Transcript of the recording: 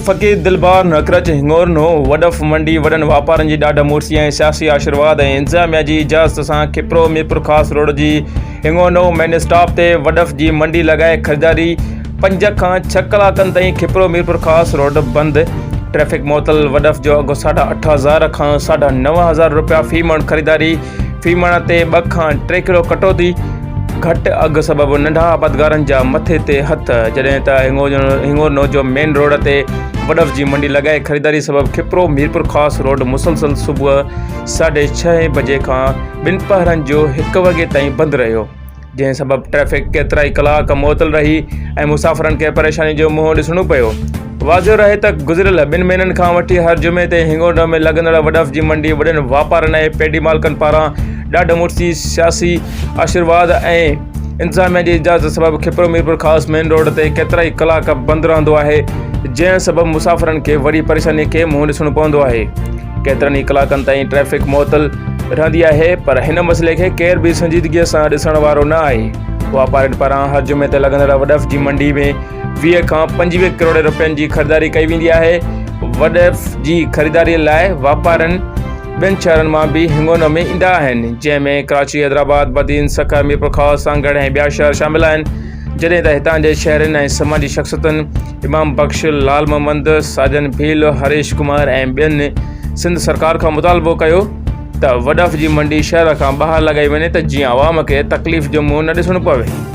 فقير دلبار نقرچ هڱورنو وڏف منڊي وڏن واپارين جي ڏاڍ مڙسي ۽ سياسي آشرواد ۽ انتظاميا جي اجازت سان کپرو ميرپورخاص روڊ جي هڱورنو مين اسٽاپ تي وڏف جي منڊي لڳائي خريداري پنج کان ڇهه ڪلاڪن تائين کپرو ميرپورخاص روڊ بند ٽريفڪ معطل وڏف جو اگهه ساڍا 8000 کان ساڍا 9000 رپيا في مڻ خريداري في مڻ تي ٻه کان ٽي ڪلو ڪٽوتي گهٽ اگهه سبب ننڍا آبادگارن جا مٿي تي هٿ، جڏهن ته هڱورنو جو مين روڊ تي وڏف جي منڊي لڳائي خريداري سبب کپرو ميرپورخاص روڊ مسلسل صبح ساڍي ڇهين بجي کان ٻنپهرن جو هڪ وڳي تائين بند رهيو، جنهن سبب ٽريفڪ ڪيترائي ڪلاڪ معطل رهي ۽ مسافرن کي پريشاني جو منهن ڏسڻو پيو. واضح رهي ته گذريل ٻن مهينن کان وٺي هر جمعي تي هنگورنو ۾ لڳندڙ وڏف جي منڊي وڏن واپارين ۽ پيڊي مالڪن پاران ڏاڍ مڙسي، سياسي آشيرواد ۽ انتظاميا جي اجازت سبب کپرو ميرپورخاص مين روڊ تي ڪيترائي ڪلاڪ بند رهندو آهي، جنهن سبب مسافرن کي وڏي پريشاني کي منهن ڏسڻو پوندو آهي. ڪيترن ئي ڪلاڪن تائين ٽريفڪ معطل رهندي آهي پر هن مسئلي کي ڪير به سنجيدگي سان ڏسڻ وارو نه آهي. واپارين پاران هر جمعي تي لڳندڙ وڏف جي منڊي ۾ 20 کان 25 ڪروڙ رپين جي خريداري ڪئي ويندي آهي. وڏف جي خريداري لاء واپارين ٻين شهرن مان به هنگونو ۾ ايندا آهن، جنهن ۾ ڪراچي، حيدرآباد، بدين، سکر، ميرپورخاص، سانگهڙ ۽ ٻيا شهر شامل آهن. جڏهن ته هتان جي شهرين ۽ سماجي شخصيتن امام بخش، لال محمد، ساجن ڀيل، هريش ڪمار ۽ ٻين سنڌ سرڪار کان مطالبو ڪيو ته وڏف جي منڊي شهر کان ٻاهر لڳائي وڃي ته جيئن عوام کي تڪليف جو منهن نه ڏسڻو پوي.